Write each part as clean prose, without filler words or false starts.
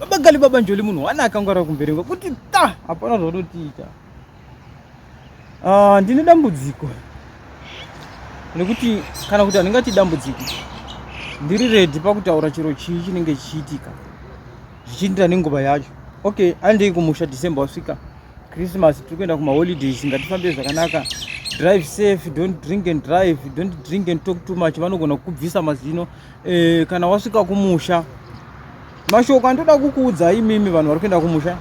Baba Gali, Baba Njoli, munhu wana akangwara kumberengwa kuti ta hapana zvaunotiita. Ah, ndine dambudziko nekuti kana kuti handingati dambudziko, ndiri ready pakutaura chiro chii chinenge chichiitika zvichiindira nenguva yacho. Okay, andei kumusha, December wasvika, Christmas, tiri kuenda kumaholidays, ngatifambe zvakanaka. Drive safe, don't drink and drive, don't drink and talk too much, vanogona kukubvisa mazino. Kana wasvika kumusha, mashoko andoda kukuudzai imimi vanhu vari kuenda kumusha,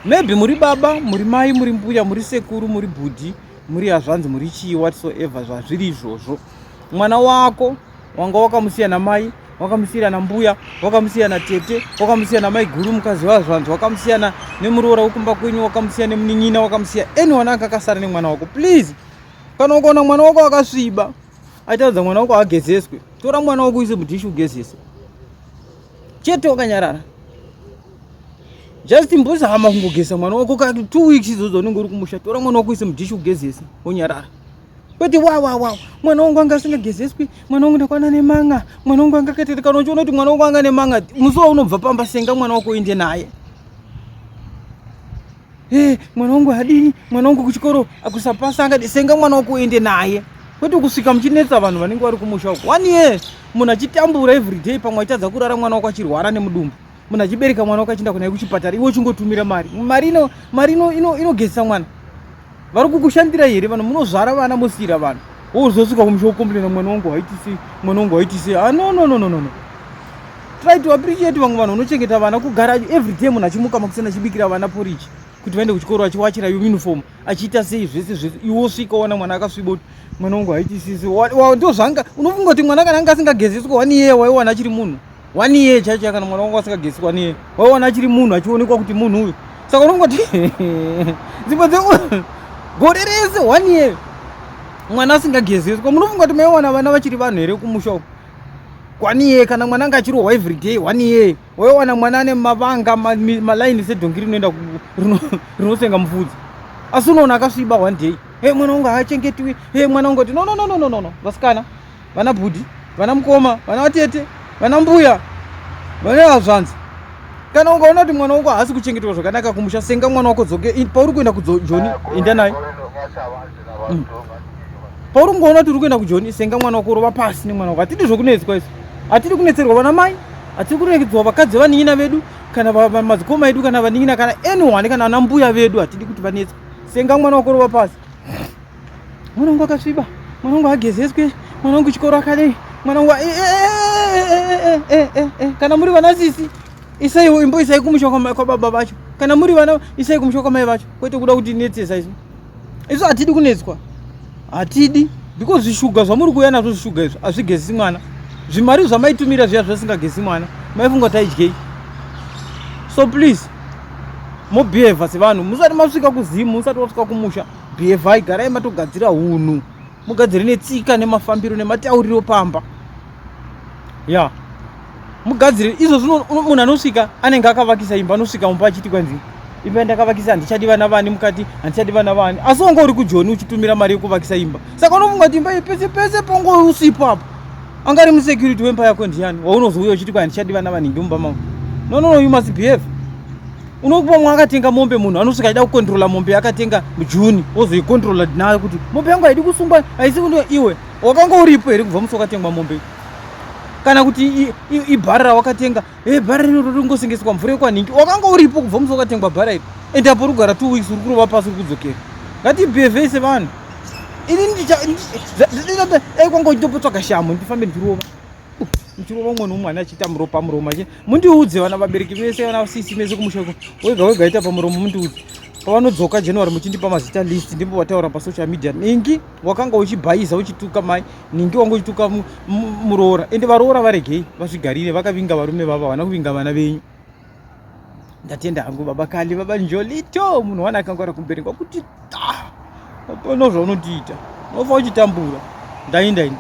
maybe muri baba, muri mai, muri mbuya, muri sekuru, muri bhudhi, muri hazvanzi, muri chii, whatsoever zvazviri izvozvo, mwana wako wanga wakamusiya namai, wakamusiya nambuya, wakamusiya natete, wakamusiya namai guru mukadzi wazvanzi, wakamusiya nemuroora wekumba kwenyu, wakamusiya nemunin'ina, wakamusiya anyone anga akasara nemwana wako, please, kana ukaona mwana wako akasviba, aitaridza mwana wako agezeswe, tora mwana wako uise mudhishi ugezese chete wakanyarara. Just mbozama kungogeza mwana wako ka 2 weeks idzodzo unenge uri kumusha. Tora mwana wako uise mudhishi ugezese wonyarara, kwete wa wa wa, mwana wangu anga asingagezeswi, mwana wangu ndakwana nemanga, mwana wangu anga akaita. Kana uchiona kuti mwana wangu anga nemanga, musi waunobva pamba, senga mwana wako uende naye. Hey, mwana wangu hadini, mwana wangu kuchikoro akusapasa, angadi, senga mwana wako uende naye, kwete kusvika muchinetsa vanhu vanenge vari kumusha uko. One year munhu achitambura everyday, pamwe achitadza kurara, mwana wako achirwara nemudumbu, munhu achibereka mwana wako achienda kunaye kuchipatara, iwe uchingotumira mari. Mari ino, mari inogezesa mwana? Vari kukushandira here? Vanhu munozvara vana mosiyira vanhu, wozosvika kumusha wokomplaina, mwana wangu haiti sei, mwana wangu haiti sei. Ah, no, no, no, no, no, no. Try to appreciate vamwe vanhu vanochengeta vana, kugara every day munhu achimuka makuseni achibikira vana porridge kuti vaende kuchikoro, achiwachira uniform, achiita sei, zvese zvese. Iwe wosvika wana mwana akasviba kuti mwana wangu haiti sisi. Ndo zvanga unofunga kuti mwana kana anga asingagezeswi one year, waiwana achiri munhu? One year chaicho, kana mwana wangu asingagezeswi one year, waiwana achiri munhu, achionekwa kuti munhu uyu? Saka unofunga kuti dzimwe dze gore rese, one year, mwana asingagezeswa, munofunga kuti maiwana vana vachiri vanhu here kumusha uko? One year, kana mwana anga achirohwa every day one year, waiwana mwana ane mavanga, malaini sedhongi rinoenda rinosenga mufudzi? Asi unoona akasviba one day, he, mwana wangu haachengetiwi, he, mwana wangu ati. No, no, no, no, no, no. Vasikana, vana bhudhi, vana mukoma, vana vatete, vana mbuya, vana hazvanzi, kana ukaona kuti mwana wako haasi kuchengetwa zvakanaka kumusha, senga mwana wako, dzoke. Pauri kuenda kujoni, enda naye. Pauri kungoona kuti uri kuenda kujoni, senga mwana wako, rova pasi nemwana wako. Hatidi zvokunetswa isu, hatidi kunetserwa vana mai, hatidi kunetswa vakadzi vanin'ina vedu, kana madzikoma edu, kana vanin'ina, kana anyone, kana vana mbuya vedu, hatidi kuti vanetswe. Senga mwana wako, rova pasi. Mwana wangu akasviba, mwana wangu agezeswe, mwana wangu chikoro akadei, mwana wangu. Kana muri vana sisi, isaiwo imbo, isai kumusha kwababa vacho. Kana muri vana, isai kumusha kwamai vacho, kwete kuda kuti netsesa isu. Isu hatidi kunetswa, hatidi, because zvishuga zvamuri kuuya nazvo, zvishuga izvo hazvigezisi mwana. Zvimari zvamaitumira zviya zvasingagezi mwana, maifunga taidyei? So please, mobehava sevanhu musati masvika kuzimu, musati wasvika kumusha, behavai, garai matogadzira hunhu, mugadzire netsika nemafambiro nematauriro pamba ya mugadzire izvo zvino. Munhu anosvika anenge akavakisa imba, anosvika mumba achiti kwanzi, imba yandakavakisa handichadi vana vani mukati, handichadi vana vani, asi wanga uri kujoni uchitumira mari yekuvakisa imba. Saka unofunga kuti imba iyi pese pese pango usipo apo, anga ari musecurity wemba yako ndiani, waunozouya uchiti kwa handichadi vana vanhingi mumba mangu? No, no, no, you must behave. Unokupa mwe akatenga mombe, munhu anosvika achida kukontrola mombe yakatenga mujuni, wozoikontrola nayo kuti mombe yangu haidi kusungwa, haisi kundo. Iwe wakanga uripo here kubva musi wakatengwa mombe? Kana kuti ibhara rawakatenga, e bhara rino ringosengeswa mvura yekwanhingi, wakanga uripo kubva musi wakatengwa bhara iri? Ende apo rugara 2 weeks, uri kurova pasi, uri kudzokera. Ngatibehave sevanhu. Ini dai kwanga uchitopotsvaga shamo, ndifambe ndichirova, ndichirova umwe neumwe ane achiita muro pamuromo achi. Mundiudze, vana vabereki vese, vana sisi mese kumusha uko, wega wega ita pamuromo, mundiudze pavanodzoka January, muchindipa mazita list, ndimbovataura pasocial media. Ningi wakanga uchibhaiza, uchituka mai ningi, wanga uchituka muroora. Ende varoora varegei vazvigarire, vakavinga varume vavo, havana kuvinga vana venyu. Ndatenda hangu, Baba Kali, Baba Njolito, munhu wana akangwara kumberengwa kuti ta, hapana zvaunotiita, unofa uchitambura. Ndainda ini.